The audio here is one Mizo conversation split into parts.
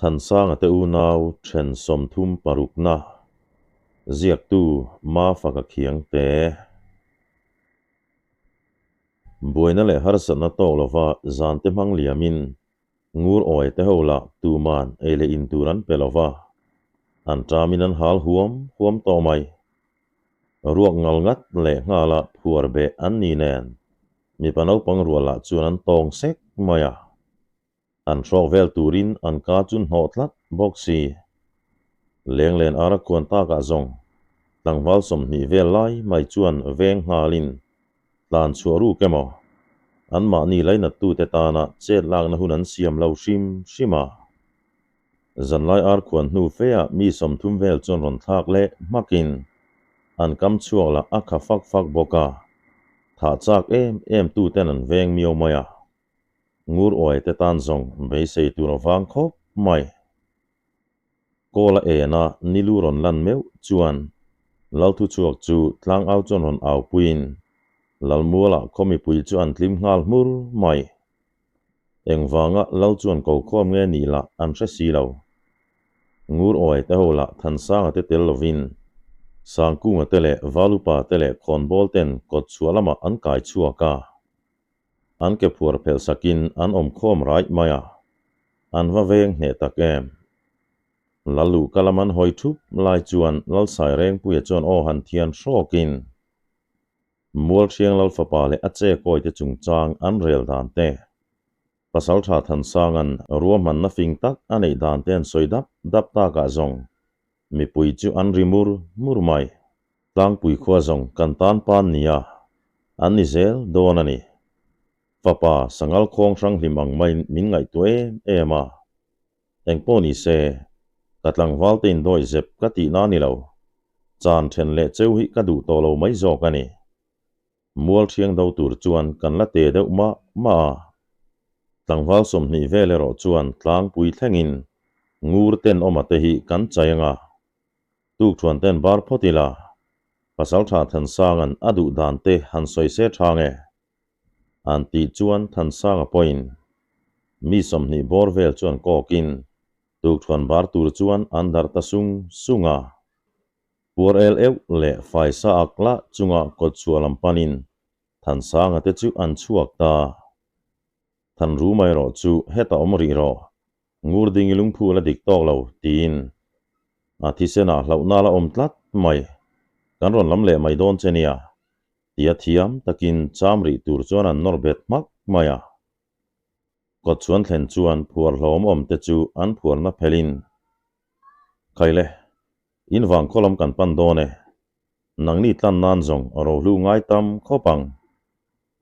Thansanga te unau then 36 na ziaktu Mafaka Khiangte. Buaina leh harsatna tawk lova zan te hmang liamin ngur awi te ho lah tuman ei leh in tur an pe lova, an tamin an hal huam huam tawh mai. Ruak ngal ngat leh nghala phuar beh an ni nen mipa naupang rual lah chuan an tawng sek mai a. An hrawk vel turin an ka chu hnawh tlat bawk si. Lenglen ara kuan takah zawng tlangval 20 vel lai mai chuan veng nghalin tlan chhuah ruk emaw anmahni lainattu te tana chet lakna hun an siam lo hrim hrim a. Zanlai ar khuan hnu feah mi 30 vel chuan rawn thlak leh hmakin an kam chhuak lah a kha fak fak bawk a. Tha chak em em tu ten an veng miau mai a. Ngur awi te tan zawng beisei tur awang khawp mai. Kawla ena nilu rawn lan meuh chuan lalthu chhuak chu tlang au chuan rawn au puiin lalmuala khawmipui chu an tlim nghal hmur mai. Engwanga lal chuan ko khawm nge ni lah an hre si lo. Ngur awi te ho lah Thansanga te tel lovin Sangkunga te leh Valupa te leh khawnbawl ten kawt chhuah lamah an kai chhuak a. An ke phuar phel sakin an awm khawm raih mai a. An va veng hneh tak em. Lalu kalaman hawi thup lai chuan lalsai reng puia chuan aw han thian hrawkin. Mual thiang lal fapa leh a che kawi te chungchang an rel dan te. Pasal tha Thansangan ruahman na fing tak a nei dan te an sawi dap dap takah zawng. Mipui chu an ri mur mur mai. Tlangpui khua zawng kan tan pan nia. An ni zel dawn a ni. Fapa sangal khawng hrang hlim ang mai min ngaihtu em em a. Engpawh ni se, ka tlangval te in dawi zep ka tih na ni lo. Chan then leh cheu hi ka duh tawh lo mai zawk a ni. Mual thiang do tur chuan kan la te deuh ma ma a. Tlangval 20 vel erawh chuan tlangpui thlengin ngur ten awma te hi kan chai anga. Tuk thuan ten bar phawt ila. Pasal tha Thansangan a duh dan te han sawi se tha nge. An ti chuan Thansanga pawhin mi 20 bawr vel chuan kawkin tuk thuan bar tur chuan an dar ta sung sunga. Puar el eu leh faisa ak la chunga kawt chhuah lam panin Thansanga te chu an chhuak ta. Than ru mai rawh chu heta awm rih rawh. Ngur ding i lungphu la dik tawk lo tiin. A thisena hlauh na la awm tlat mai. Kan rawn lam leh mai dawn che nia. Tia thiam takin cham rih tur chuan an nawr bet hmak mai a. Kawt chuan thlen chuan phuar hlawm awm te chu an phuar na phelin. Khaile, in wang khawlam kan pan dawn e. Nang ni tlan nan zawng ro hlu ngai tam khawp ang.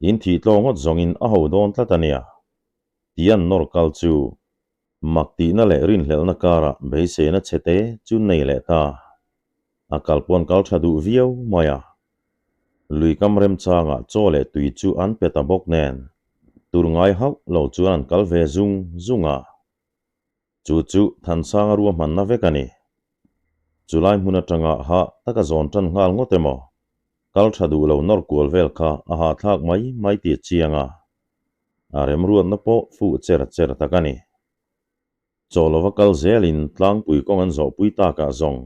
In thi tlaw ngawt zawngin a ho dawn tlat ania. Tian nawr kal chu mak tihna leh rin hlelhna kara beiseina chhete chu nei leh ta. A kalpawn kal tha duh viau mai a. Lui kam rem changa chaw leh tui chu an pe ta bawk nen. Tur ngai hauh lo chuan an kal ve zung zunga. Chu chu Thansanga ruahman na vek a ni. Chulai hmun atanga ha taka zawn tan nghal ngawt emaw. Kal tha duh lo nawr kual vel kha a ha thlak mai mai ti chianga. A rem ruat na pawh fu cher cher tak a ni. Chawlova kal zelin tlangpui kawng an zawh pui takah zawng.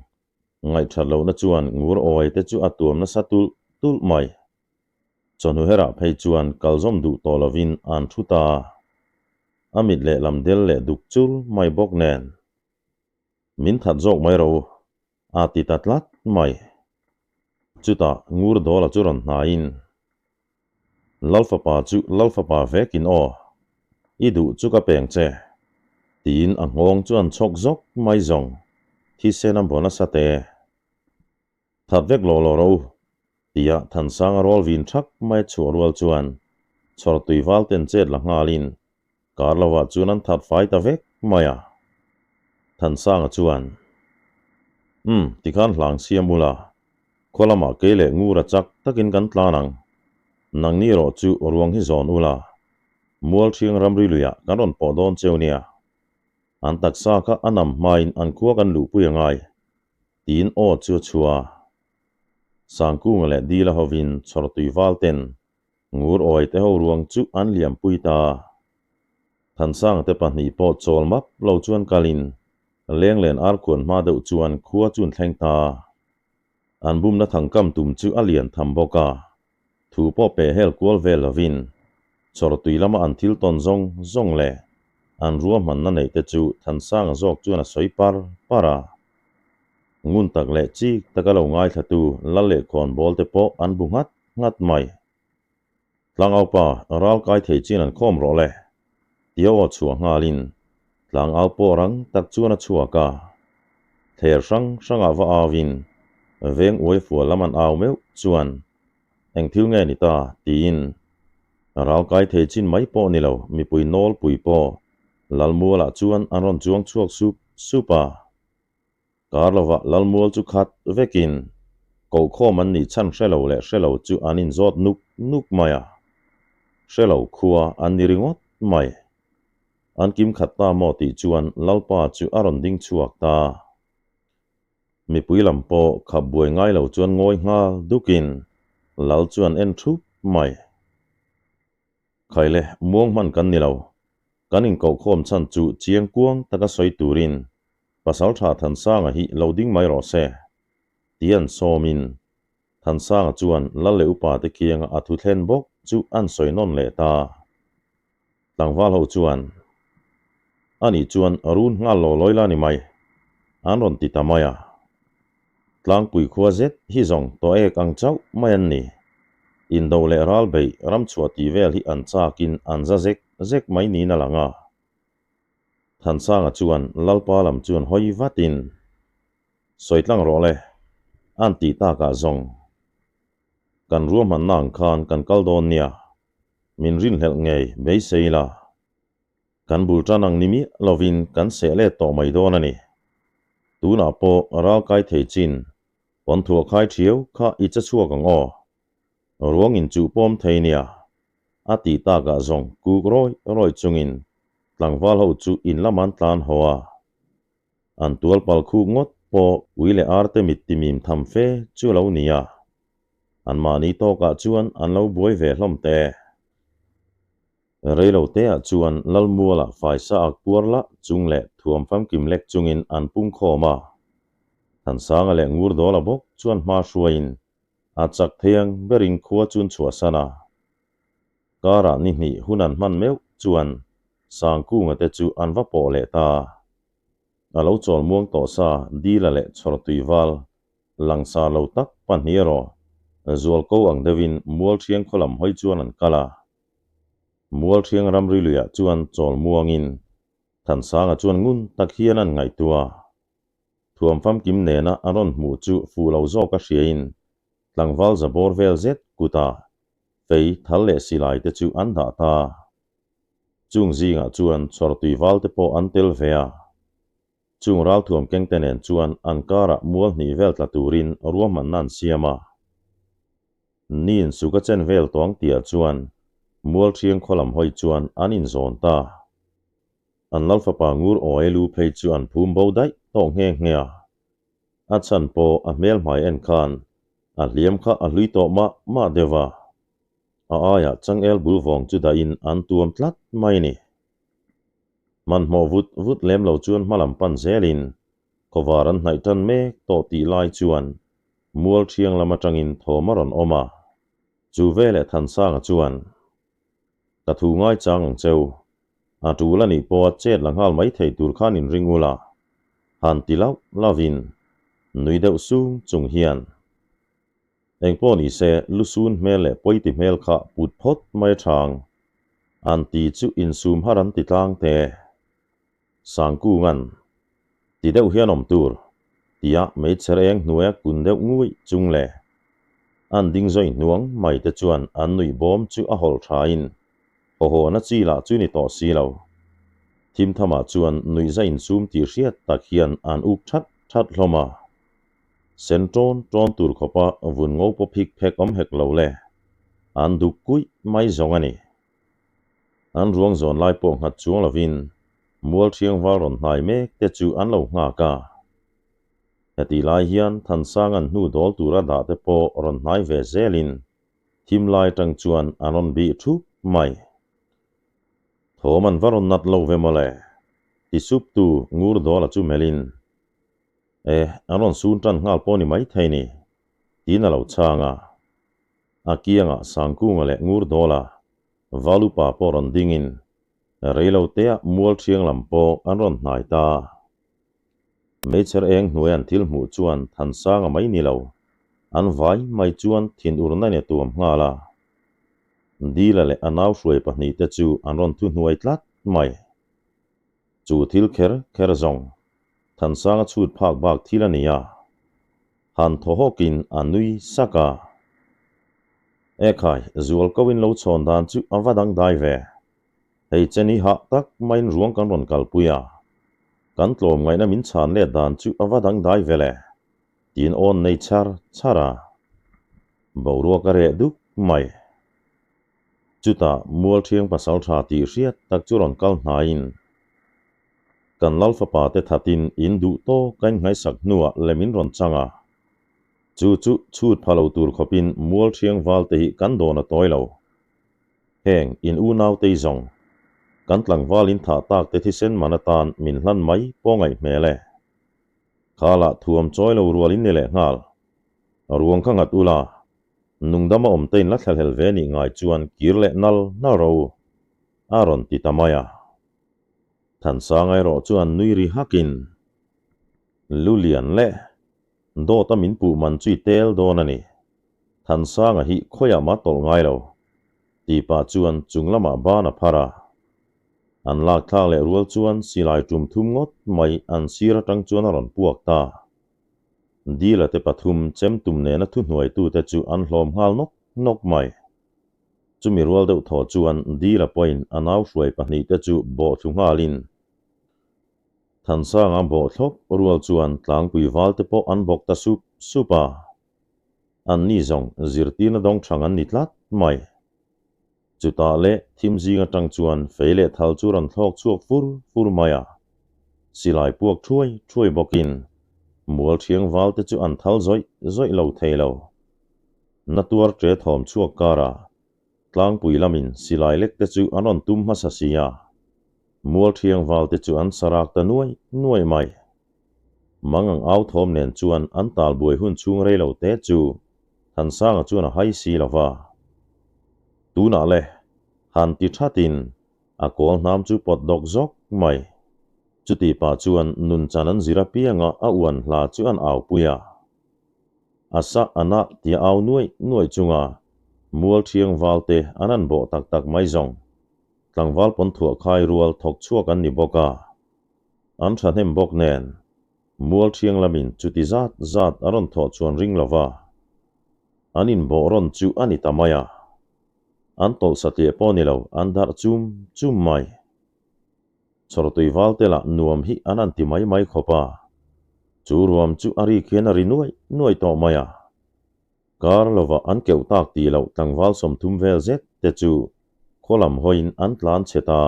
Ngaih that lo na chuan ngur awi te chu a tuam nasa tul tul mai. Chawhnu herah phei chuan kal zawm duh tawh lovin an thu ta. A mit leh lam del leh duk chur mai bawk nen. Min that zawk mai ro. A ti ta tlat mai. Chuta ngur dawla chu rawn hnain. Lalfapa chu lalfapa vekin aw. I duh chu ka peng che. Tiin a nghawng chuan chhawk zawk mai zawng. Thi sen a bona sa te. That vek lo lo ro. Tia Thansanga rawl vin thak mai chhuah rual chuan. Chhawr tuival ten chet la nghalin. Kar lova chuan an that fai ta vek mai a. Thansanga chuan. Tikhan hlang siam ula. Khawlama ke leh ngura chak takin kan tlanang. Nang ni rawh chu ruang hi zawn ula. Mual thiang ramri luia kan rawn pawh dawn cheu nia. An taksa kha anam hmain an khua kan luh pui angai. Tin aw chu chua. Sangkunga leh dila hovin chhawr tuival ten. Ngur awi te ho ruang chu an liam pui ta. Thansang te pahnih pawh chawl map lo chuan kalin. Lenglen arkhuan hma deuh chuan khua chu an thleng ta. An bumna thangkam tum chu a lian tham bawk a, thu pawh peh hel kual vel lovin chawrtui lama an thil tawn zawng zawng leh an ruahmanna neih te chu Thansanga zawk chuan a sawi par par a. Ngun tak leh chik taka lo ngaithlatu lal leh khawnbawl te pawh an bu nghat nghat mai. Tlangaupa ral kai thei chin an khawm rawh le, tia aw chhuah nghalin tlangau pawh rang tak chuan a chhuak a. Thler hrang hrangah va auin veng uai fual lam an au meuh chuan eng thil nge ni ta tiin ral kai thei chin mai pawh ni lo mipui nawlpui pawh Lalmualah chuan an rawn chuang chhuak sup sup a. Kar lovah Lalmual chu khat vekin kohkhawm an nih chhan hre lo leh hre lo chu an inzawt nuk nuk mai a, hre lo khua an ni ringawt mai. An kim khat ta maw tih chuan Lalpa chu a rawn ding chhuak ta. Mipui lam pawh khap buai ngai lo chuan ngawi nghal dukin Lal chu an en thup mai. Khaile, muang hman kan ni lo. Kan inkohkhawm chhan chu chiang kuang taka sawi turin Pasaltha Thansanga hi lo ding mai rawh se, ti an sawmin Thansanga chuan Lal leh upa te kianga a thu thlen bawk chu an sawi nawn leh ta. Tlangval ho chuan, Anih chuan run nghal law lawi la ni mai, an rawn ti ta mai a. Tlangpui khua zet hi zawng tawh ek ang chauh mai an ni. Indo leh ral beih ramchhuah tih vel hi an chakin an za zek zek mai niin a lang a. Thansanga chuan Lalpa lam chuan hawi vatin, Sawi tlang rawh le, an tih takah zawng kan ruahmanna ang khan kan kal dawn nia, min rinhlelh ngei beisei la. Kan bul tan ang ni miah lovin kan seh let tawh mai dawn a ni. Tunah pawh ral kai thei chin pawn thuah khai thiau kha i che chhuak ang aw. Ruang in chuh pawm thei nia, a tih takah zawng kuk rawi rawi chungin tlangval ho chu in lam an tlan haw a. An tual pal khuk ngawt pawh ui leh arte mit timim tham fe chu a lo ni a. Anmahni tawkah chuan an lo buai ve hlawm teh. Reiloteah chuan Lalmuala faisa ak puar lah chung leh thuam famkim lek chungin an pung khawm a. Thansanga leh Ngurdawla bawk chuan hma hruaiin a chak thei ang berin khua chun chhuahsan a. Karah ni hnih hun an hman meuh chuan Sangkunga te chu an va pawh leh ta. A lo chawl muang tawh sa Dila leh Chhawrtui val langsar lo tak pahnih erawh zualko ang deuhin Mualṭhiang khaw lam hawi chuan an kal a. Mualṭhiang ramri luiah chuan chawl muangin Thansanga chuan ngun tak hian an ngaihtuah. Thuam famkim nena a rawn hmuh chu fuh lo zawk a hriain tlangval zabawr vel zet kutah fei thal leh silai te chu an dah ta. Chung zingah chuan chhawrtui val te pawh an tel ve a. Chung ralthuam kengte nen chuan an karah mual hnih vel tla turin ruahmanna an siam a. Niin suka chen vel tawng tihah chuan Mualṭhiang khaw lam hawi chuan an inzawn ta. An Lalfapa ngur awi lu phei chu an phum bo daih tawh nghe nghe a. A chhan pawh a hmel hmai en khan a hliam kha a hlui tawh mah mah deuh a. A aiah changel bul vawng chu dahin an tuam tlat mai ni. Hmanhmawh vut vut lem lo chuan hmalam pan zelin khawvar an hnaih tan mek tawh tih lai chuan mual thiang lam atangin thawm a rawn awm a. Chu veleh Thansanga chuan, Ka thu ngaichang ang cheu, a tul a nih pawha chet la nghal mai thei tur khan inring ula, han ti lauh lauhin nui deuh sung chung hian, Engpawh ni se, lusun hmel leh pawiti hmel kha put phawt mai a chang. An ti chu insum har an ti tlang te. Sangkunga'n, Ti deuh hian awm tur, tia meichher eng hnuaia kun deuh ngui chung leh an ding zawi hnuang mai te chuan an nuih bawm chu a hawlh thain hawhawna chi lah chu ni tawh si lo. Thimthamah chuan nuihza insum tih hriat tak hian an uk that that hlawm a. Sen ṭawn ṭawn tur khawpa vun ngo pawh phik phek awm hek lo le. An duk kuih mai zawng a ni. An ruang zawn lai pawh nghat chuang lovin mual ṭhiangval rawn hnai mek te chu an lo nghak a. Hetih lai hian Thansanga'n hnu dawl tura dah te pawh rawn hnai ve zelin thim lai aṭang chuan an rawn bih ṭhup mai. Thawm an va rawn nat lo ve mawle. Ti sup tu Ngurdawla chu melhin, E, an rawn sun tan nghal pawh ni maithei ni, tiin a lo chhang a. A kiangah Sangkunga leh Ngurdawla Valupa pawh rawn dingin reiloteah Mualṭhiang lam pawh an rawn hnai ta. Meichher eng hnuai an thil hmuh chuan Thansanga mai ni lo, an vai mai chuan thinurna in a tuam nghal a. Dila leh a nau hruai pahnihte chu an rawn thu hnuai tlat mai. Chu thil kher kher zawng Thansanga chhut phak bak thil a ni a, han thaw hawkin a nui sak a. Ekhai, zual ko in lo chhawn dan chu a va dangdai ve. Hei cheni hah tak maiin ruang kan rawn kalpui a, kan tlawm ngaihna min chhan let dan chu a va dangdai ve le, tiin awn nei char char a. Boruak a reh duk mai. Chutah Mualṭhiang pasalṭha tih hriat tak chu rawn kal hnaiin kan Lal fapa te thatin in duh tawk a inngaisak hnuah lem in rawn chang a. Chu chu chhut pha lo tur khawpin Mualṭhiang valte hi kan dawn a tawi lo. Heng in unautei zawng kan tlangval in thah tak te thisen man atan min hlan mai pawh ngaih hmel e. Kha lah thuam chawi lo rual in ni leh nghal. Ruang kha nghat ula, nungdama awm te in la thlahlel ve nih ngai chuan kir leh nal nal ro a rawn ti ta mai a. Thansanga erawh chuan nui ri hakin, Lu lian leh Dawta min puh man chu i tel dawn a ni. Thansanga hi khawiah mah tawlh ngai lo, tih pah chuan chung lamah ban a phar a. An lak thlak leh rual chuan silai tum thum ngawt mai an sir atang chuan a rawn puak ta. Dila te pathum chem tum nena thuhnuaitute chu an hlawm nghal nawk nawk mai. Chumi rual deuh thaw chuan Dila pawhin a nau hruai pahnihte chu bawh thlu nghalin Thansanga bawh thlawp rual chuan tlangpui valte pawh an bawk ta sup sup a. Anni zawng zirtirna dawng thang an ni tlat mai. Chutah leh thim zing atang chuan fei leh thal chu rawn thlawk chhuak fur fur mai a. Silai puak thuai thuai bawkin Mualṭhiang valte chu an thal zawih zawih lo thei lo. Na tuar ṭe thawm chhuak karah Tlangpui lamin silai lek te chu an rawn tum hmasa si a, Mualṭhiang valte chu an sarak ta nuai nuai mai. Mang ang au thawm nen chuan an talbuai hun chhung rei lo te chu Thansanga chuan a hai si lo va. Tunah le, han ti thatin a kawl hnam chu pawt dawk zawk mai. Chuti pah chuan nunchan an zir apianga a uan hla chu an aupui a. A sa a na tia au nuaih nuaih chunga Mualṭhiang valte an an bawh tak tak mai zawng. Tlangval pawn thuah khai rual thawk chhuak an ni bawk a. An thahnem bawk nen Mualṭhiang lamin chuti zat zat a rawn thawh chuan ring lo va, an inbawh rawn chu a ni ta mai a. An tawlh satliah pawh ni lo, an darh chum chum mai. Chhawrtui valte lah nuam hi an han ti mai mai khawp a, chu ruam chu a rik hian a ri nuaih nuaih tawh mai a. Kar lovah an keuh tak tih loh tlangval 30 vel zet te chu khaw lam hawiin an tlan chhe ta.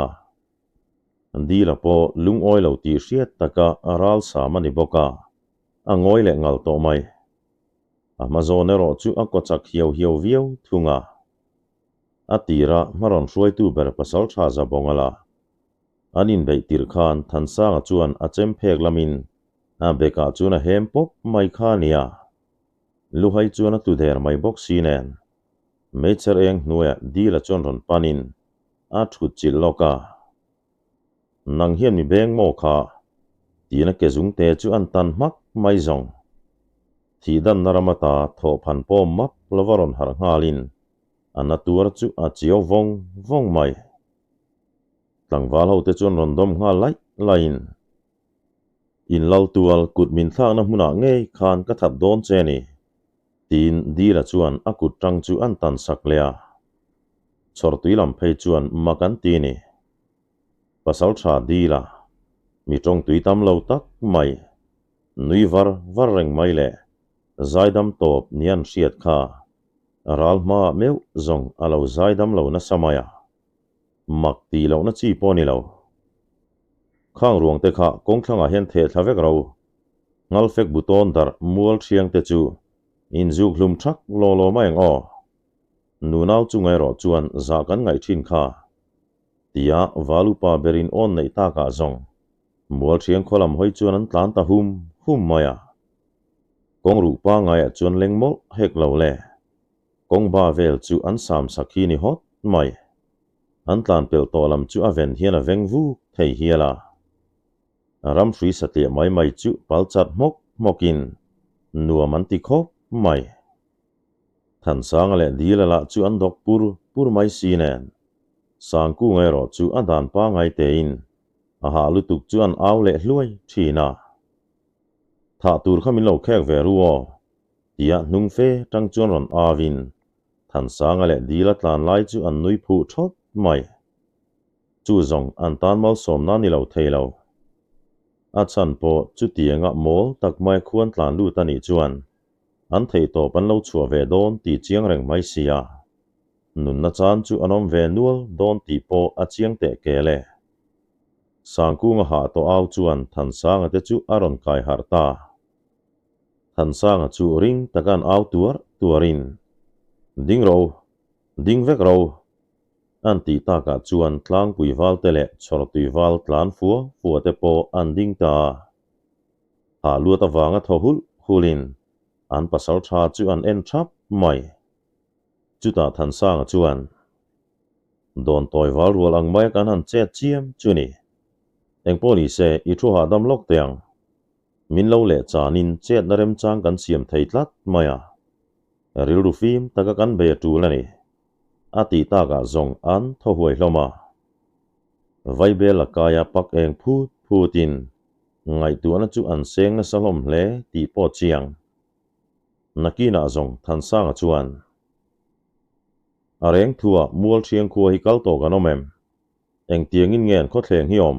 Dila pawh lungawi lo tih hriat taka a ral sam a ni bawk a, a ngawi leh ngal tawh mai. A hma zawn erawh chu a kaw chak hiau hiau viau thung a. A tira hmarawn hruaitu ber pasaltha Zabawnga la an inbeih tirh khan Thansanga chuan a chem phek lamin a bekah chuan a hem pawp mai kha a nia. Luhai chuan a tlu der mai bawk si nen. Meichher eng hnuaiah Dila chuan rawn panin a thut chilh lawk a. Nang hian mi beng maw kha? Tiin a ke zungte chu an tan hmak mai zawng. Thihdanna ram ata thawhphan pawm map lova rawn harh nghalin a na tuar chu a chiau vawng vawng mai. Tlangval hote chuan rawn dawm nghal laih laihin Inlaltual kut min thlakna hmunah ngei khan ka that dawn che ni, tiin Dila chuan a kut tang chu an tan sak leh a. Chhawrtui lam phei chuan mak an ti ni. Pasaltha Dila, mi tawngtui tam lo tak mai, nui var var reng mai leh zaidam tawp ni an hriat kha ral hmaah meuh zawng a lo zaidam lo nasa mai a. Mak tih lohna chi pawh a ni lo. Khang ruang te kha kawng thlangah hian theh thla vek ro. Ngalfek bu tawn darh mual thiang te chu inzuk hlum thak law law mai ang aw. Nunau chunga erawh chuan zah kan ngaih thin kha. Tia Valupa berin awn neih takah zawng. Mualṭhiang khaw lam hawi chuan an tlan ta hum hum mai a. Kawng ruh pangaiah chuan leng mawlh hek lo le. Kawng ba vel chu an sam sak hi ni hawt mai. An tlan pelh tawh lam chu a ven hian a veng vuk thei hial a. Ram hrui satliah mai mai chu pal chat hmawk hmawkin nuam an ti khawp mai. Thansanga leh Dila lah chu an dawk pur pur mai si nen. Sangkunga erawh chu a dan pangai tein a hah lutuk chu an au leh hluai thin a. Thah tur kha min lo khek ve ru aw, tia hnung fe tang chuan rawn auin Thansanga leh Dila tlan lai chu an nui phuh thawt mai. Chu zawng an tan malsawmna ni lo thei lo. A chhan pawh chutianga mawl tak mai khuan tlan lut a nih chuan an theihtawp an lo chhuah ve dawn tih chiang reng mai si a. Nunna chan chu an awm ve nual dawn tih pawh a chiang teh kel e. Sangkunga hah tawh au chuan Thansanga te chu a rawn kai harh ta. Thansanga chu ring taka an au tuar tuarin, Ding ro, ding vek ro! An tih takah chuan tlangpui val te leh chhawrtui val tlan fua fua te pawh an ding ta a. Hah luat avanga thaw hulh hulhin an pasal tha chu an en thap mai. Chutah Thansanga chuan, Dawn tawi val rual ang maia kan han chet chiam chu ni. Engpawh ni se, i thu hahdam lawk teh ang. Min lo leh chanin chetna remchang kan siam thei tlat mai a. Rilru fim taka kan bei a tul a ni. A tih takah zawng an thaw huai hlawm a. Vaibel a kaia pak eng phut phutin ngaihtuahna chu an seng nasa hlawm hle tih pawh chiang. Nakinah zawng Thansanga chuan, A reng thuah Mualṭhiang khua hi kal tawh kan awm em? Engtiangin nge an khawthleng hi awm?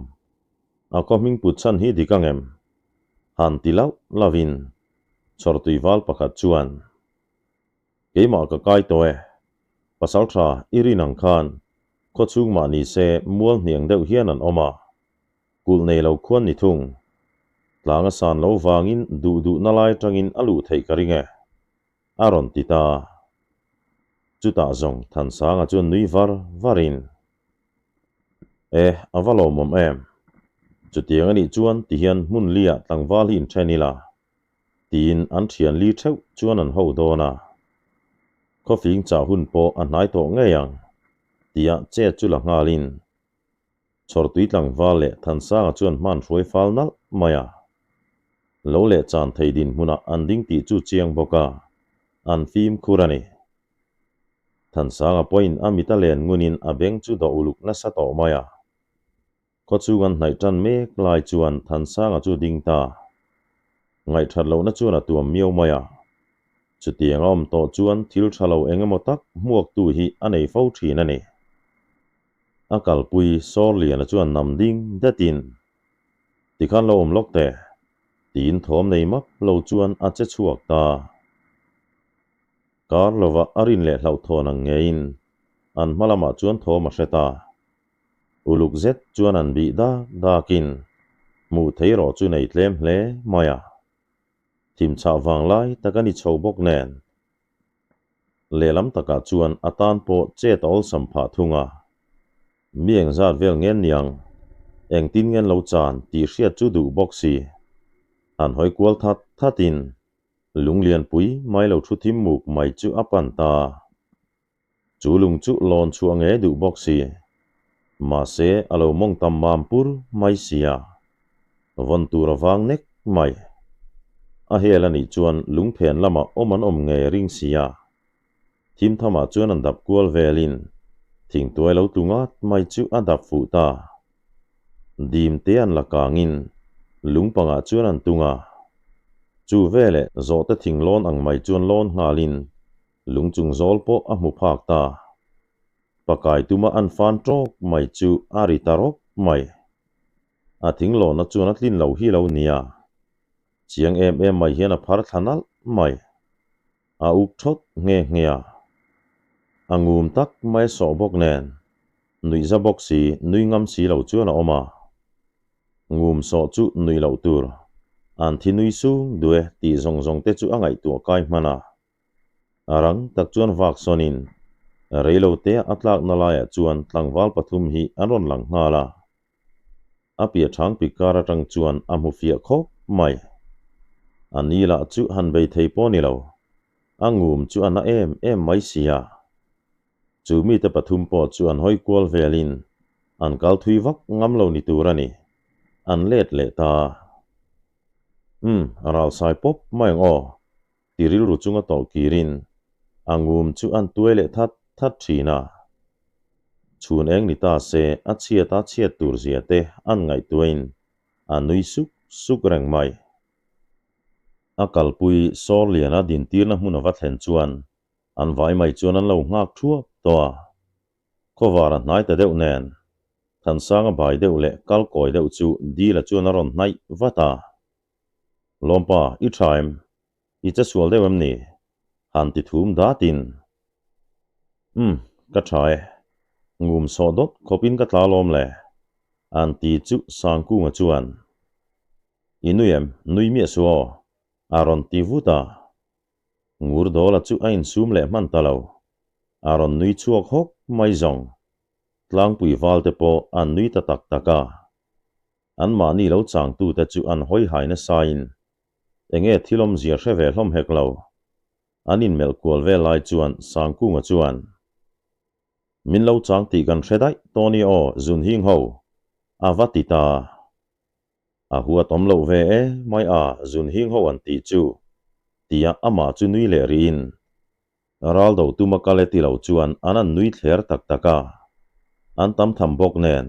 A khaw hming put chhan hi dik ang em? Han ti lauh lauhin chhawrtui val pakhat chuan, Keimah ka kai tawh e. Pasalṭha i rin ang khan khawchhung mah ni se mual hniang deuh hian an awm a. Kulh nei lo khuan ni thung. Tlang a san lo vangin duh duhna lai atangin a luh theih ka ring e. A rawn ti ta. Chutah zawng Thansanga chuan nui var varin, E, a va lawmawm em? Chutiang a nih chuan tihian hmun liah tlangval hi inthen ila, tiin an thian li theuh chuan an ho dawn a. Khawfing chah hun pawh a hnai tawh ngei ang, tia chet chu la nghalin Chhawrtui tlangval leh Thansanga chuan hman hruai fal nalh mai a. Lo leh chan thei dinhmunah an ding tih chu chiang bawk a, an fimkhur a ni. Thansanga pawhin a mit a len ngunin a beng chu dawh uluk nasa tawh mai a. Khawchhung an hnaih tan mek lai chuan Thansanga chu ding ta. Ngaihthat lohna chuan a tuam miau mai a. Chutiang a awm tawh chuan thil tha lo eng emaw tak hmuaktu hi a nei fo thin a ni. A kalpui Sawrliana chuan nam ding detin, Tikhan lo awm lawk teh, tiin thawm nei map lo chuan a che chhuak ta. Kar lova a rin leh hlauhthawn ang ngeiin an hma lamah chuan thawm a hre ta. Uluk zet chuan an bih dak dakin hmuh thei erawh chu nei tlem hle mai a. Thimchhah vang lai tak a ni chho bawk nen. Lehlam takah chuan a tan pawh chet a awlsam phah thung a. Mi engzat vel ngen niang, engtin ngen lo chan tih hriat chu duh bawk si. Han hawi kual that thatin lunglianpui mai lo thu thim muk mai chu a pan ta. Chu lung chu lawn chhuah ngei duh bawk si. Mahse, a lo mawng tam mam pur mai sia. Vawn tur a vang nek mai. A hel a nih chuan lungphen lamah awm an awm ngei ring sia. Thim thamah chuan an dap kual velin thingtuai lo tlu ngat mai chu a dap fuh ta. Dim te an la kangin lung pangah chuan an tung a. Chu veleh zawhte thing lawn ang mai chuan lawn nghalin Lung chung zawl pawh a hmu phak ta. Pakai tuma an fan tawk mai chu a ri ta rawp mai. A thing lawna chuan a tlin lo hi lo nia. Chiang em em mai hian a phar thla nalh mai. A uk thawt nghe nghe a. A ngum tak mai a sawh bawk nen. Nuihza bawk si, nui ngam si lo chuan a awm a. Ngum sawh chu nuih loh tur. An thi nui sung duh e tih zawng zawng te chu a ngaihtuah kai hman a. A rang tak chuan vak sawnin reilotea a tlakna laiah chuan tlangval pathum hi an rawn lang nghal a. A piah chang pik kar atang chuan a hmu fiah khawp mai. A ni lah chu han bei thei pawh ni lo. A ngum chu a na em em mai sia. Chu mite pathum pawh chu an hawi kual velin an kal thui vak ngam lo ni tur a ni. An let leh ta. Umm, a ral sai pawp mai ang aw, ti rilru chunga tawlh kirin a ngum chu an tuai leh that that thin a. Chhun eng ni ta se a chhiat a chhiat tur zia te an ngaihtuahin a nui suk suk reng mai. A kalpui sawr liana dintirna hmun a va thlen chuan an vai mai chuan an lo nghak thuap tawh a. Khawvar a hnai ta deuh nen Thansanga bai deuh leh kal kawi deuh chu Dila chuan a rawn hnaih vat a. Lawmpa, i tha em? I che sual deuh em ni? Han ti thum datin. Umm, ka tha e. Ngum sawh dawt khawpin ka tla lawm le. An ti chu Sangkunga chuan. I nui em? Nui miah suh aw. A rawn ti vut a. Ngur dawla chu a insum leh hman ta lo. A rawn nui chhuak hawk mai zawng. Tlangpui valte pawh an nui ta tak tak a. Anmahni lo changtute chu an hawi hai nasain enge thil awmzia hre ve hlawm hek lo. An inmelh kual vel lai chuan Sangkunga chuan, Min lo chang tih kan hre daih tawh nia aw Zunhing ho, a va ti ta. A huat awm loh ve e mai a Zunhing ho an tih chu, tia amah chu nui leh rihin Ral do tuma kal e ti lo chuan an an nui thler tak tak a, an tam tham bawk nen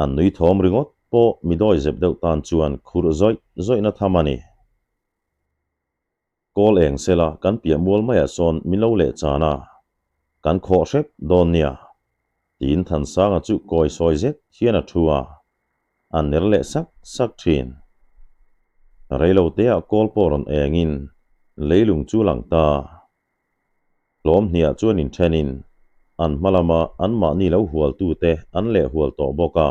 an nui thawm ringawt pawh mi dawi zep deuh tan chuan khurh zawih zawihna tham a ni. Kawl eng sela kan piah mual maiah sawn min lo leh chan a, kan khawh hrep dawn nia, tiin Thansanga chu kawi sawi zet hian a thu a, a ner leh sak sak thin. Reiloteah kawl pawh rawn engin leilung chu lang ta. Hlawm hniah chuan inthenin an hma lama anmahni lo hualtute an leh hual tawh bawk a.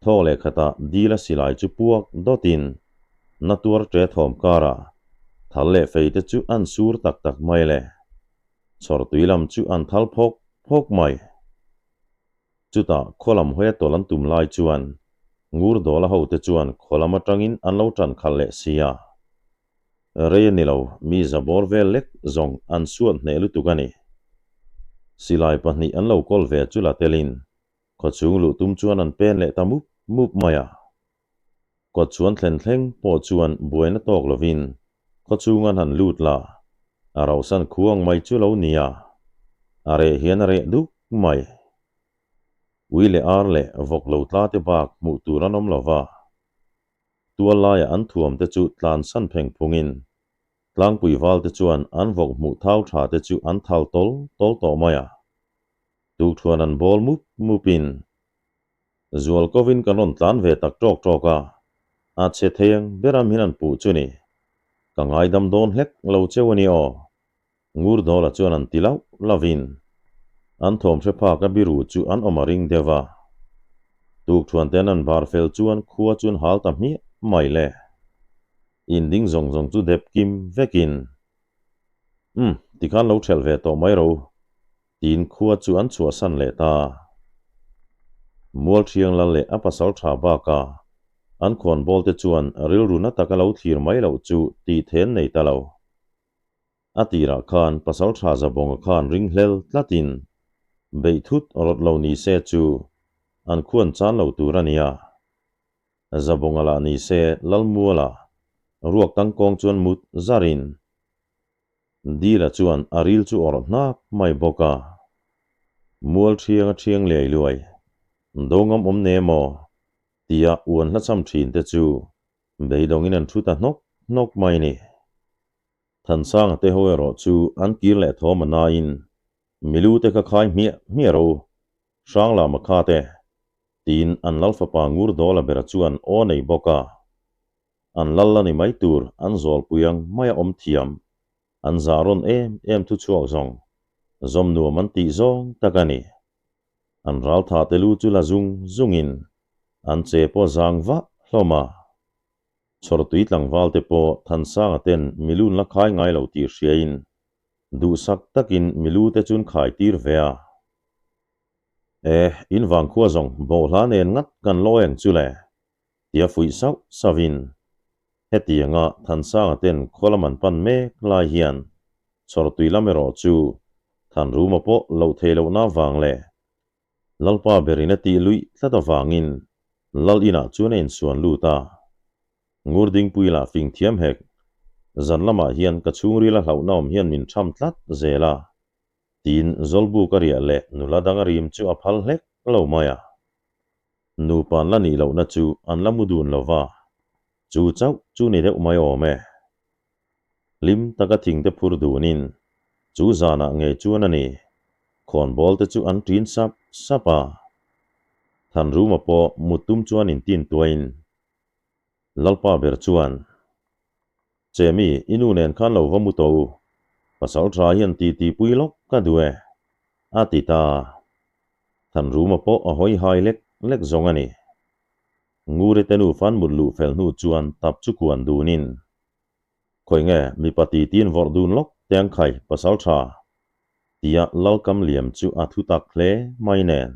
Thawk leh khatah dila silai chu puak dawtin na tuar ṭe thawm karah thal leh feite chu an sur tak tak mai le. Chhawrtui lam chu an thal phawk phawk mai. Chutah khaw lam hawia tawlh an tum lai chuan Ngur Dawla hote chuan khaw lam atangin an lo tan khalh leh si a. Rei a ni lo, mi zabawr vel lek zawng an suat hneh lutuk a ni. Silai pahnih an lo kawl ve chu la telin khawchhung luh tum chuan an pen leh ta mup mup mai a. Kawt chuan thlen thleng pawh chuan buaina tawk lovin khawchhung an han lut la, a rauhsan khuang mai chu lo nia, a reh hian a reh duk mai. Ui leh ar leh vawk lo tla te bak hmuh tur an awm lo va, tual laiah an thuam te chu tlansan pheng phungin tlangpui val te chuan an vawk hmuh thau tha te chu an thal tawl tawl tawh mai a, tukthuan an bawl mup mupin Zual kovin kan rawn tlan ve tak tawk tawk a, a che thei ang ber a min han puh chu ni. Ka ngaidam dawn hlek lo cheu a ni aw. Ngurdawla chuan an ti lauh lauhin an thawm hre phak a biru chu an awm a ring deuh a. Tukthuan ten an bar fel chuan khua chu an hal ta hmiah mai le. Inding zawng zawng chu dep kim vekin, Umm, tikhan lo thelh ve tawh mai ro. Tiin khua chu an chhuahsan leh ta. Mualṭhiang lal leh a pasal ṭha baka an khawnbawl te chuan rilru na taka lo thlir mai loh chu tih then nei ta lo. A tirah khan pasal ṭha Zabawnga khan ringhlel tlatin beih thut rawt lo ni se chu an khuan chan lo tur a nia. Zabawnga lah ni se Lalmuala ruak tangkawng chuan mut zarin Dila chuan a ril chu awrh hnap mai bawk a. Mual ṭhiang a ṭhiang liai luai, dawngam awm ne maw? tia uan hla cham ṭhin te chu beidawngin an ṭhu ta hnawk hnawk mai ni. Thansanga te ho erawh chu an kir leh thawm a nain milu te kha khai hmiah hmiah ro, Hranglama kha te, tiin an lal fapa Ngur Dawla bera chuan aw nei bawk a. An lal la ni mai tur an zawlpui ang maia awm thiam, an zah rawn em em thu chhuak zawng, zawm nuam an tih zawng tak a ni. An ral tha te lu chu la zung zungin an che pawh zang vah hlawm a. Chhawrtui tlangval te pawh Thansanga ten milun la khai ngai lo tih hriain duhsak takin milu te chun khai tir ve a. E, in vangkhua zawng bawhhla nen ngat kan lawi ang chu le, tia fuih sauh sauhin hetianga Thansanga ten khaw lam an pan mek lai hian Chhawrtui lam erawh chu Thanruma pawh loh theih lohna avang leh Lalpa berin a tih luih tlat avangin Lal inah chuan a insuan lut a. Ngurdingpui lah fing thiam hek, zan lamah hian ka chhungril a hlauhna awm hian min tham tlat zel a, tiin Zawlbuk a riah leh nula dang a rim chu a phal hlek lo mai a. Nupa an la nih lohna chu an la mu dun lo va, chu chauh chu ni deuh mai awm e. Hlim taka thingte phur dunin chu zanah ngei chuan a ni. Khawnbawl te chu an ṭin sap sap a. Thanruma pawh mut tum chuan intin tuain Lalpa ber chuan, Chemi, i nu nen khan lo va mu tawh u. Pasal ṭha hian titi pui lawk ka duh e, a ti ta. Thanruma pawh a hawi hai lek lek zawng a ni. Nguri te nu fan mut luh fel hnu chuan tap chu kuan dunin, Khawi nge mipa titiin vawrh dun lawk te ang khai pasal tha? tia Lalkam liam chu a thu tak hle mai nen.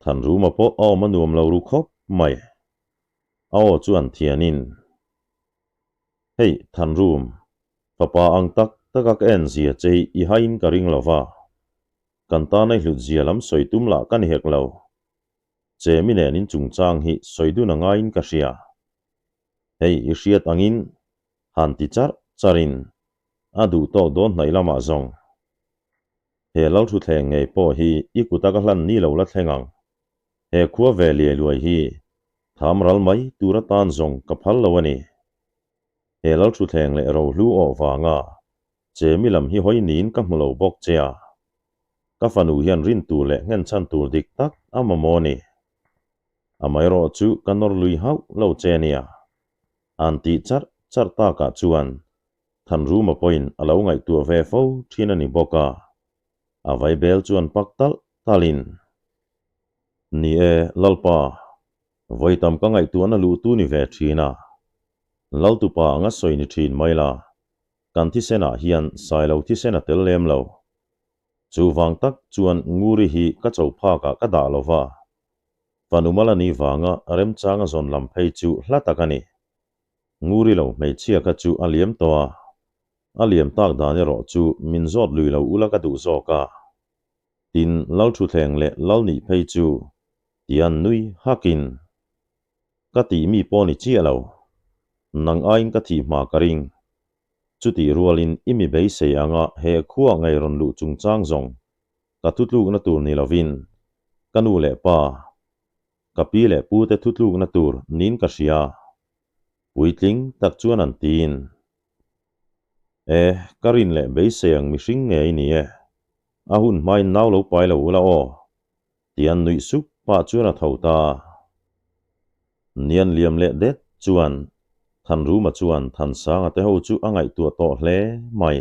Thanruma pawh a awm a nuam lo ru khawp mai. A aw chuan thianin, Hei Thanrum, fapa ang tak taka ka en zia che hi i haiin ka ring lo va, kan tana i hlut zia lam sawi tum lah ka ni hek lo. Che mi nen in chungchang hi sawi dun a ngaiin ka hria. Hei i hriat angin han ti charh charhin a duh tawk dawn hnaih lamah zawng. He Lalthuthleng ngei pawh hi i kuta ka hlan ni lo la thleng ang. He khua ve liai luai hi tham ral mai tur atan zawng ka phal lo a ni. He Lalthuthleng leh rohlu awh vanga Che mi lam hi hawi niin ka hmu lo bawk che a, ka fanu hian rin tur leh nghen chhan tur dik tak a mamawh a ni. Amaherawh chu ka nawr lui hauh lo che nia. An tih charh charh takah chuan Thanruma pawhin a lo ngaihtuah ve fo thin a ni bawk a, a vaibel chuan pak talh talhin, Ni e, Lalpa, vawi tam ka ngaihtuahna luhtu ni ve thin a, Laltupa anga sawi ni thin mai la, Kan thisenah hian Sailo thisen a tel lem lo. Chuvang tak chuan Nguri hi ka cho phakah ka dah lo va. Fanu mal a nih vanga remchanga zawn lam phei chu hla tak a ni. Nguri lo hmeichhia kha chu a liam tawh a, a liam tak dan erawh chu min zawt lui lo ula ka duh zawk a. Tin, Lalthuthleng leh Lalnih phei chu tian nui hakin Ka tih mi pawh ni chiah lo. Nang aiin ka thih hma ka ring. Chutih rualin i mi beisei anga he khua ngei rawn luh chungchang zawng ka thutlukna tur ni lovin ka nu leh pa, ka pi leh pu te thutlukna tur niin ka hria. Puitling tak chuan an tiin. E, ka rin leh beisei ang mihring ngei ni e. A hun hmain nau lo pai lo ula aw. Tian nuih sup pah chuan a tho ta. Nian liam leh det chuan Thanruma chuan Thansanga te ho chu a ngaihtuah tawh hle mai.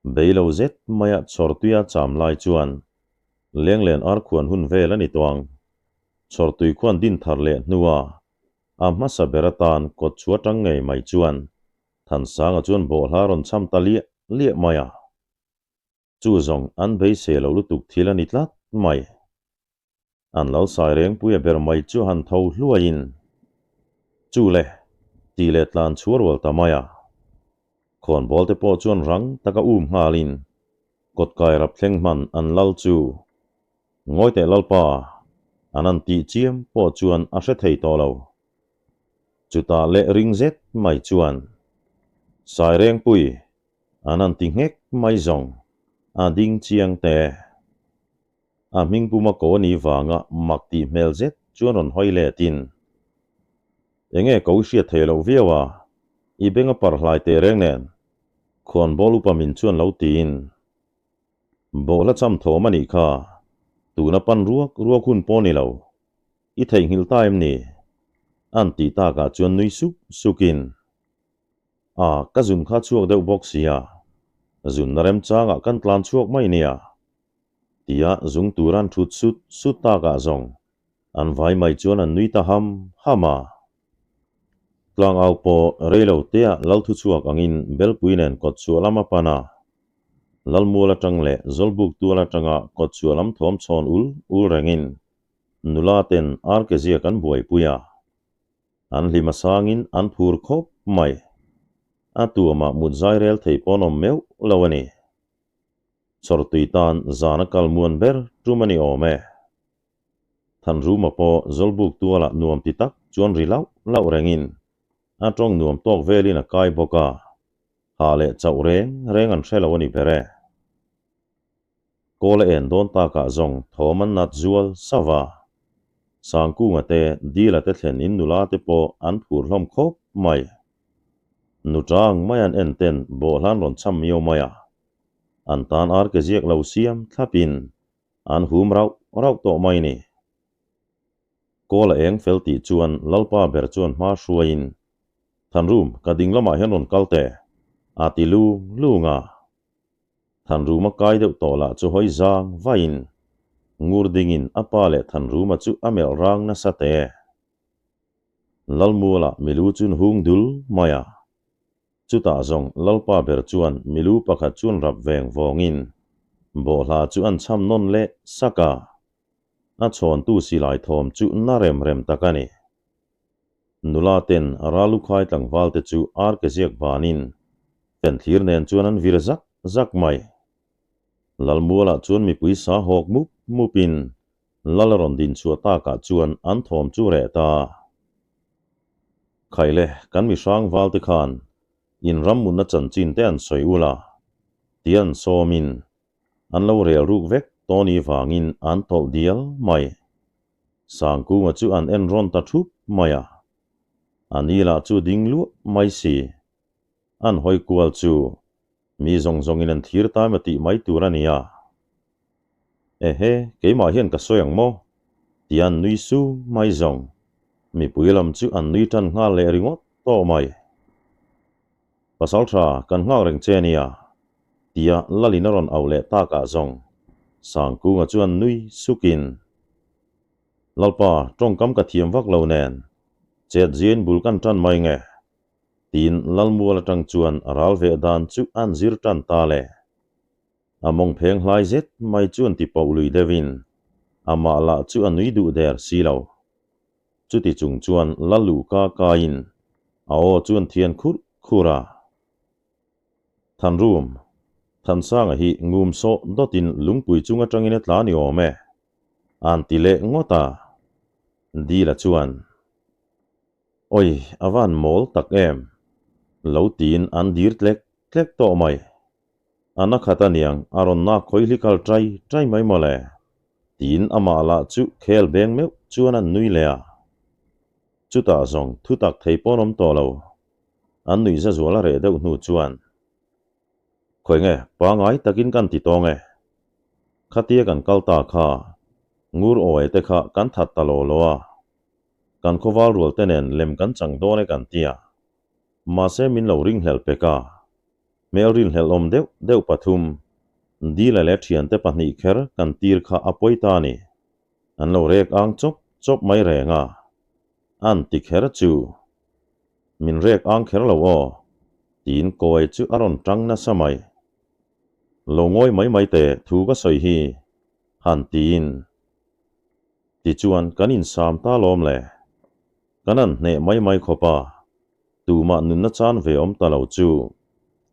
Beilo zet maia chhawrtuia cham lai chuan Lenglen ar khuan hun vel a ni tawh ang. Chhawrtui khuan din thar leh hnua a hmasa ber atan kawt chhuah tang ngei mai chuan Thansanga chuan bawhhla rawn cham ta liah liah mai a. Chu zawng an beisei loh lutuk thil a ni tlat mai. An lo sai rengpui a ber mai chu han tho hluaiin, Chu le, tih leh tlan chhuah rual ta mai a. Khawnbawl te pawh chuan rang taka um nghalin, Kawtkai rap thleng hman an lal chu. Ngawi teh Lalpa, an han tih chiam pawh chuan a hre thei tawh lo. Chutah leh ring zet mai chuan, Sai rengpui, An han ti nghek mai zawng, a ding chiang te. A hming puma ko a nih vanga mak tih hmel zet chuan rawn hawi letin, Enge ko i hriat thei loh viau a, i beng a parh hlai teh reng nen, khawnbawl upa min chuan lo tiin. Bawhhla cham thawm a nih kha, tuna pan ruak ruak hun pawh ni lo, i theihnghilh ta em ni? An tih takah chuan nui suk sukin. A, ka zun kha chhuak deuh bawk sia, zunna remchangah kan tlan chhuak mai nia, tia zung tur an thut sut sut takah zawng an vai mai chuan an nui ta ham ham a. Tlangau pawh rei lo teah lal thu chhuak angin Belpui nen kawt chhuah lam a pan a. Lalmual atang leh Zawlbuk tual atanga kawtchhuah lam thawm chhawn ul ul rengin nula ten arke ziak an buaipui a. An hlim a sangin an phur khawp mai. A tuamah mut zai rel thei pawn awm meuh lo a ni. Chawrtui tan zan a kal muan ber tum a ni awm e. Thanruma pawh Zawlbuk tualah nuam ti tak chuan ri lauh lauh rengin a tawng nuam tawk velin a kai bawk a, hah leh chauh reng reng an hre lo a ni ber e. Kawl a en dawn takah zawng thawm an nat zual sauh a, Sangkunga te Dila te thlen in nula te pawh an phur hlawm khawp mai. Nu tang mai an en ten bawhhlan rawn cham miau mai a, an tan arke ziak lo siam thlapin an hum rauh rauh tawh mai ni. Kawl a eng fel tih chuan Lalpa ber chuan hma hruaiin, Thanrum, ka ding lamah hian rawn kal teh, a ti lung lung a. Thanruma kai deuh tawh lah chu hawi zang vaiin, ngur dingin a pa leh Thanruma chu a melh rang nasa teh. Lalmualah milu chun hung dul mai a. Chutah zawng Lalpa ber chuan milu pakhat chuan rap veng vawngin bawhhla chu an chham nawn leh sak a. A chhawntu silai thawm chu na rem rem tak a ni. Nula ten Ralukhai tlangval te chu arke ziak vanin fenthlir nen chuan an vir zak zak mai. Lalmualah chuan mipui sa hawk mup mupin Lal a rawn din chhuah takah chuan an thawm chu reh ta. Khaile, kan mi hrang val te khan in ram munna chanchin te an sawi ula, ti an sawmin an lo rel ruk vek tawni vangin an tawlh dial mai. Sangkunga chu an en rawn ta thup mai a, a ni lah chu ding luah mai si. An hawi kual chu mi zawng zawngin an thlir taima tih mai tur a ni a. Ehe, keimah hian ka sawi ang maw? Tia an nui su mai zawng. Mipui lam chu an nui tan nghal leh ringawt tawh mai. Pasal tha, kan nghak reng che nia, tia Lalin a rawn auh leh takah zawng Sangkunga chuan nui sukin, Lalpa, tawngkam ka thiam vak lo nen, chet ziain bul kan tan mai nge? tiin Lalmual atang chuan ral veh dan chu an zir tan ta le. A mawng pheng hlai zet mai chuan ti poh lui deuhin amah lah chu a nui duh der si lo. Chuti chung chuan la luh ka kaiin a aw chuan thian khurh khurh a. Thanrum, Thansanga hi ngum sawh dawtin lungpui chung atangin a tla ni awm e, a'n ti leh ngawt a. Dila chuan, Oi, a van mawl tak em? Lo tiin an dir tlek tlek tawh mai. A na khat aniang a rawn nak khawi hli kal tai tai mai mawle, tiin amah lah chu khel beng meuh chuan an nui leh a. Chutah zawng thu tak thei pawn awm tawh lo. An nuih za zual a reh deuh hnu chuan, Khawi nge, pangai takin kan ti tawng e. Khatia kan kal ta kha, ngur awi te kha kan that ta lo lo a. Kan khawval rual te nen lem kan chang dawn e kan ti a. Mahse min lo ringhlel pek a. Hmel rinhlelh awm deuh deuh pathum, Dila leh thiante pahnih kher kan tir kha a pawi ta a ni. An lo rek ang chawp chawp mai reng a. An ti kher chu. Min rek ang kher lo aw, tiin kawi chu a rawn tang nasa mai. Lo ngawi mai mai teh thu ka sawi hi, han tiin. Tichuan kan insam ta lawm le. Kan an hneh mai mai khawp a, tumah nunna chan ve awm ta lo chu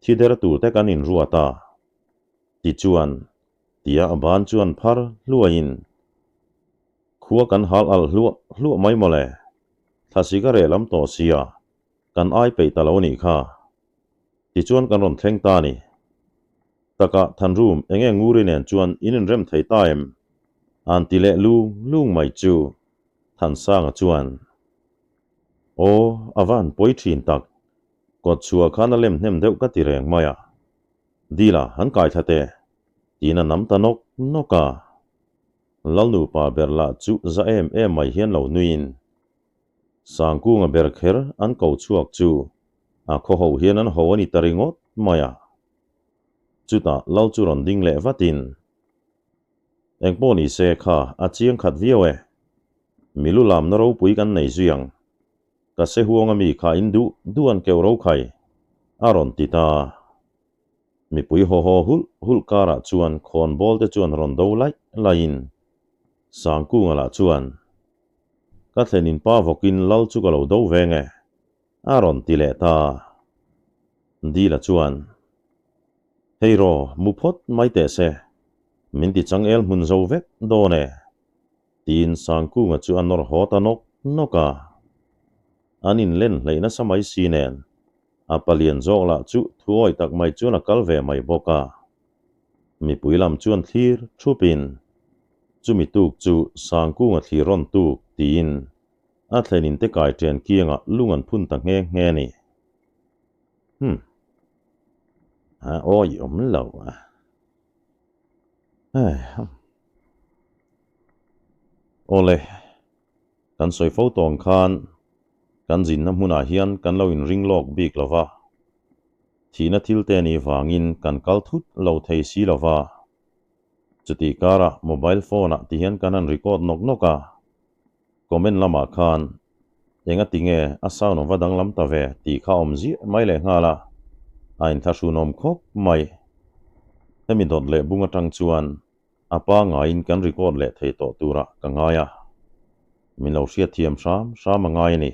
thi der tur te kan inruat a, tichuan tia a ban chuan phar hluaiin khua kan hal alh hluah hluah mai mawle, thlasik a reh lam tawh sia kan ai peih ta lo nih kha, tichuan kan rawn thleng ta a ni. Takah Thanrum enge Nguri nen chuan in inrem thei ta em? A'n ti leh lung lung mai chu Thansanga chuan, Aw, a va han pawi thin tak. Kawt chhuah khan a lem hnem deuh ka ti reng mai a. Dila, han kai thla teh, tiin a nam ta nawk nawk a. Lalnupa ber lah chu za em em mai hian lo nuiin Sangkunga ber kher an ko chhuak chu a khaw ho hian an ho a ni ta ringawt mai a. Chutah Lal chu rawn ding leh vatin, Engpawh ni se kha a chiang khat viau e. Milu lamna ropui kan nei zui ang. Ka se huang ami kha in duh duh an keuh ro khai, a rawn ti ta. Mipui haw haw hulh hulh karah chuan khawnbawl te chuan rawn do laih laihin Sangkunga lah chuan, Ka thlenin pa vawkin lal chu ka lo do ve nge? a rawn ti leh ta. Dila chuan, Hei raw, mu phawt mai teh se, min ti changel hmun zo vek dawn e, tiin Sangkunga chu a nawr haw ta nawk nawk a. An inlen hleih nasa mai si nen, a palian zawk lah chu thuawi tak mai chuan a kal ve mai bawk a. Mipui lam chuan thlir thupin, Chumi tuk chu Sangkunga thlir rawn tuk, tiin a thlenin te kai ṭian kiangah lung an phun ta nghe nghe a ni. Hum. A awi awm lo a. Awle, kan sawi fo tawng khan kan zinna hmunah hian kan lo inring lawk bik lo va, thihna thil te nih vangin kan kal thut lo thei si lo va. Chutih karah mobile phone ah tihian kan han record nawk nawk a, comment lamah khan enga tinge a sound a va danglam ta ve tih kha a awm ziah mai leh nghal a, a inthlahrunawm khawp mai. Hemi dawt leh bung atang chuan a pangaiin kan record leh thei tawh turah ka ngai a, min lo hriatthiam hram hram a ngai a ni.